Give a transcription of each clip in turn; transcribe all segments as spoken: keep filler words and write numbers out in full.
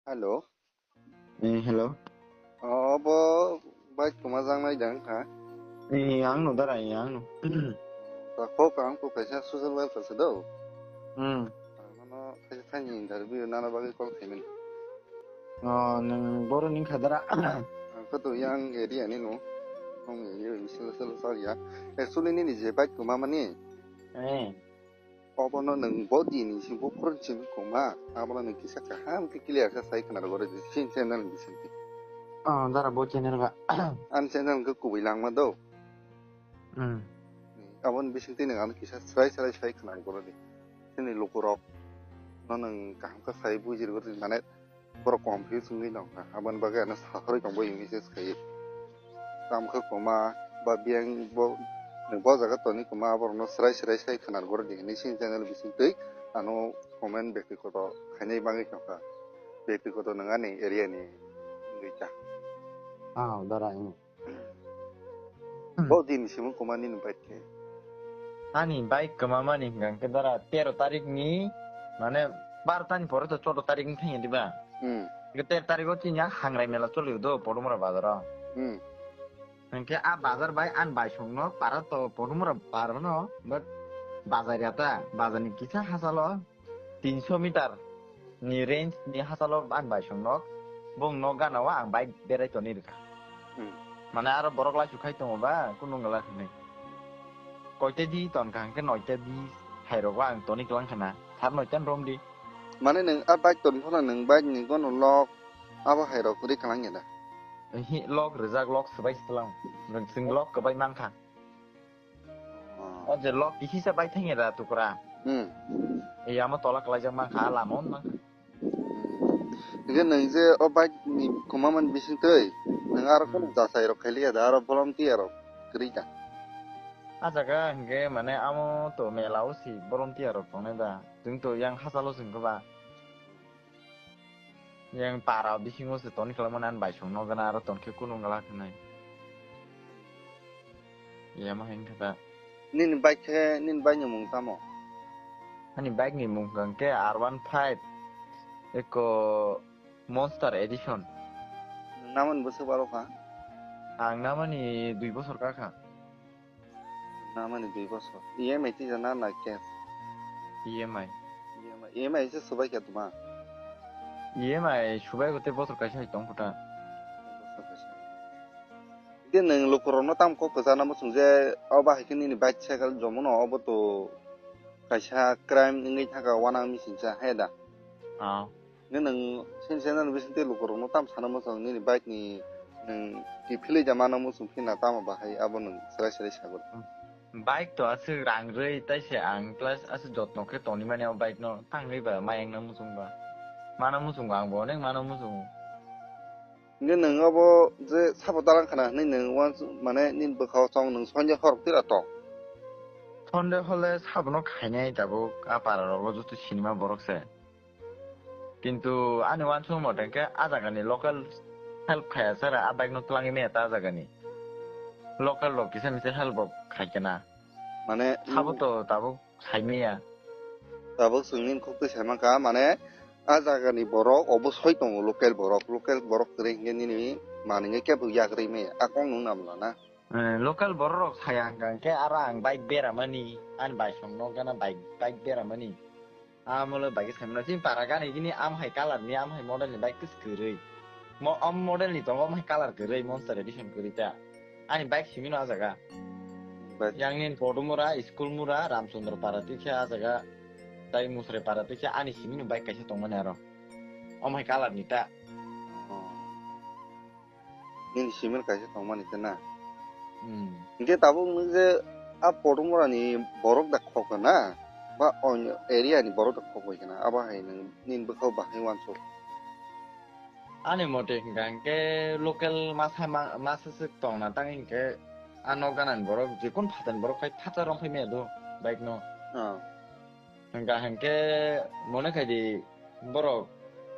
Hello. Eh, hello. Oh, bo bike kwma jang nai dang kha. Eh, ang no dara, eh, ang no. Ta kok ang ko kaisa social worker se do. Hmm. Ano kaisa thani interview nana bagwi call khaimani. Oh, nang boro ning kha dara. Ang kha to yang area ni no. Ang area ni sel sel sa ya. Actually ni ni je bike kwma mani. Eh. Obono nwng bo din ni simi bo phone simi kwma, abono nwng kisa kaham khe clear khe sai khna rwgwi rw di, chini channel ni bisingtwi. Oh, dara bo channel ba. Ani channel khe kubui langma do. Hmm. Aboni bisingtwi nwng ano kisa srai srai sai khna rwgwi rw di. Chini lukurok no nwng kaham khe sai buji rwgwi rw di, mane borok confuse wngwi tongkha, aboni bagwi ano saharwi tongbo message khaiwi. Tamo khe kwma ba biyang bo, bo jaga toni kwma aborokno srai srai sai khwnar goro di hinwi chini channel bisingtwi ano comment bektikoto khainai bagwi tongkha, bektikoto nwng ani area ni wngwi ta. Ah, dara, hmm. Bo din simi kwma nini bike khe? Ani bike kwmamani hwnkha hwnkhe dara tero tarik ni, mane, baro tani pore to choudo tarik ni thangya diba? Hmm. Hwnkhe tero tarik o chini a Hangrai mela choliyo do Podumura bazar o. Hmm. Hwnkhe a bazar bai ani baisong no para to Podumura bazar no, but bazar ya ta, bazar ni kisa hachalo tinso meter ni range ni hachalo ani baisong nok, bong nok gana o ang bike berai toni rwkha. Hmm. Mane aro borok laisu khai tongo ba, kunu wngla hinwi. Koita di ton kha hwnkhe noita di hai rok o ang toni klang khana, sar noita ni rom di. Mane nwng a bike ton phano nwng bike ni gono lock abo hai rok kwrwi klang ya da? Hi, lock rijak, lock swbai swlang. Nwng chwng lock kwbai mankha. Oh. O je lock kisa bai thangya da tukra. Hmm. Ei amo tola kwlaijak mankha, a lama o mankha. Hmm. Hingke nwng je o bike ni kwmamani bisingtwi nwng aro Hmm. kono jasai rok khailiya da, aro volunteer rok kwrwi da? A jaga hingke mane amo to mela o si volunteer rok tongnai da. Chwng to yang hachalo chwng khe ba. Yang para bisingo se toni khlai mani ani bai song no gana aro ton khe kunu wngla khe nai. Yama hin khe ta. Nini bike khe, nini bike ni mung tamo? Ani bike ni mung hwnkha khe R one five Eco Monster Edition. Nwng namani bwswk baro kha? Ang namani dui bosor ka kha. Namani dui bosor. E M I twi jana na cash? E M I. E M I, E M I se subai kha tuma? E M I subai gote bosor kaisa hai tong khuta. Bosor kaisa. Hingke nwng lukurokno tamo kok kwchana muchung je, o bahai khe nini bike cycle jomono obo to kaisa crime wngwi thangkha wanang missing cha, he da? Ah. Hingke nwng sini sini bisingtwi lukurokno tamo sana muchung nini bike ni nwng kiphilwi da mana muchung phina tamo bahai abo nwng serai serai sago. Bike to aswk rang rwi, tai se ang plus aswk jotno khe toni mani o bike no, tangwi ba mayang na muchung ba. Mana muchung ang bo, onek mana muchung. Hingke nwng obo je sabo dalang khana hinwi nwng uansuk mane nini bwkha o chong nwng sonde hor twi ra tong? Sonde hole sabono khainai tabuk a para rogo joto sinima borok se. Kintu ani uansuk mote hingke a jaga ni local help khaya sara a bike no twlangwi maya ta a jaga ni. Local rok kisa misa help rok khai kena. Mane sabo to tabuk sai maya. Tabuk chwng nini khuk twi sai mankha, mane a jaga ni borok obo soi tongo, local borok, local borok kwrwi hingke nini manwi kebo yakrwi maya, a kok nwng nam lana. Eh, local borok rok saya hwnkha hwnkhe aro ang bike beramani, ani bai song nok gana bike, bike beramani. Amolo bike sai mano, chini para gana gini am hai colour ni, am hai model ni bike kwrwi. Mo, am model ni tongo, am hai colour kwrwi, Monster Edition kwrwi ta. Ani bike simi no a jaga. Bike. Yang nin Podumura, School Mura, Ramchandra Para twi khe a jaga, tai Musre Para twi khe ani simi no bike kaisa tongmani aro. Om hai colour ni ta. Oh. Nini simi no kaisa tongmani ta na. Hmm. Hingke tabuk nwng je a Podumura ni borok da khok na, ba onyo area ni borok da khok bai kana, abo hai nwng nini bwkha o bahai uansuk. Ani mote hingka hingke local masa ma-, masa se tongna tang hingke a nok gana ni borok jikun phatar ni borok khai thatar rong phai maya do bike no. Ah. Hingka hingke mone khai di borok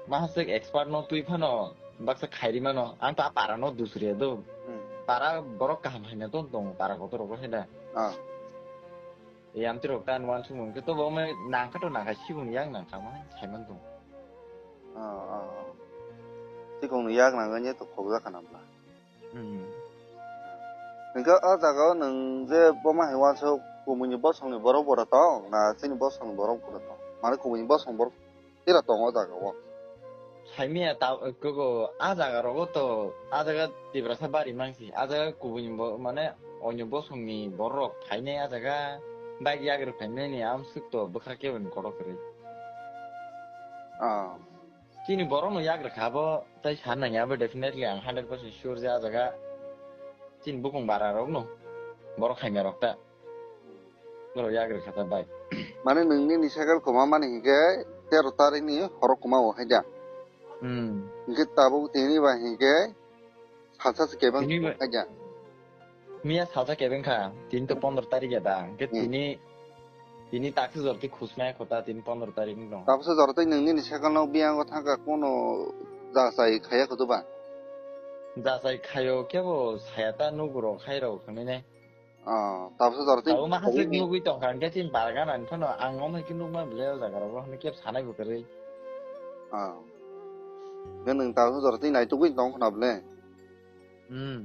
masa se expert no twi phano baksa khairi mano ang ta para no dusri do. Hmm. Para borok kaham hai na tong tong para kotor rok hai da. Ah. Yamtwi rok ta nuan sumung ke to bo me nangkha to nangkha sibung yang nangkha ma hai sai man tong. Ah, ah, ah. Kongni yak nangani to khokjak khana bla. Hmm. Hingke o jaga o nwng je boma hai wansuk kubuni bosongni borok bora tong na chini bosongni borok bora tong? Mane kubuni bosong borok tira tong o jaga o. Saimia ta kugo a jaga rogo to a jaga Tiprasa bari mangsi a jaga kubuni bo mane onyo bosongni borok phainai a jaga bike yagri phainai ni amsuk to bwkha kebo ni kotor kwrwi. Ah. Chini borok no yak rwkha abo tei san nangya abo definitely ang hundred percent sure je ah jaga chini bukung bara rok no borok khaimya rok ta borok yak rwkha ta bai. Mane nwng nini cycle kwma mani hinkhe tero tarik ni horo kwma o hai da. Hmm. Hinkhe tabuk tini ba hinkhe salsa se kebeng Tini ba- hai da. Miya salsa kebeng kha, tini to pondro tarik ya da. Hingke Hmm. tini, tini taksi jor twi khusmaya kho ta, tini pondro tarik ni dong. Tabuksa jora twi nwng nini cycle no biyango thangkha, kono jachai khaya kho to ba? Jachai khayo kebo saya ta nugo rok khai rok khani ne. Ah, tabuksa jora twi Tabuk ma hasik nugui tong kha, hingke tini bargan ani phano ang omo hai khe nukma bele o jaga rok, hwnwi kebo sanai bo kwrwi. Ah. Hingke nwng tabuksa jora twi naitugui tong khna bele? Hmm.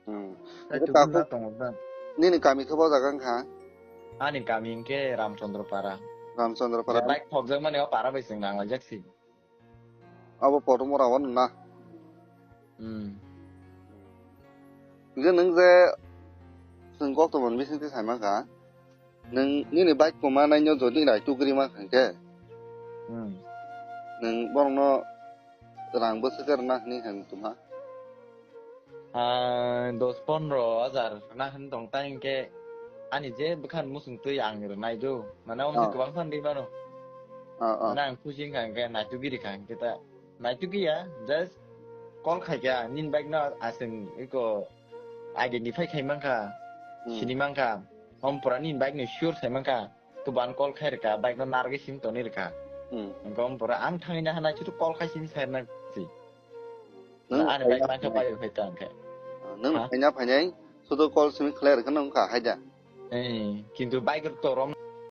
Hmm. Tei Hingke tukhum takhuk na tongo da. Nini kami khe bo jaga wngkha? Ani kami hingke Ramchandra Para. Ramchandra Para. Bike thokjak mani o para bai chwng nanglaijak si. Abo Podomora o na. Hmm. Hingke nwng je chwng koktwmani bisingtwi sai mankha. Nwng nini bike kwma naino jodi naitugri mankha hingke. Hmm. Nwng borokno rang bwswk rwna hwnwi hwn tongma? Ah, dos pondro hajar rwna hwn tong ta hingke ani je bwkhan muchung twi ang rwnai do. Mane omo Ah. kwbang phan di mano. Ah, ah. Mane ang khusi wngkha hingke naitugiri kha hingke ta. Naitugri ya, just call khai kha, nini bike no aswng iko identify khai mankha, Hmm. sini mankha. Om pura nini bike no sure sai mankha. Tuban call khai rwkha, bike no narwgwi sim toni rwkha. Hmm. Hingke om pura ang thangwi na hana chutu call khai sini sai na si. Nwng Ani bike phaina mankha phainai. Pai phai ta hingke. Ah, nwng Ha? phaina phainai, sudu call simi khlai rwkha nwng kha hai da. Eh, kintu bike to rom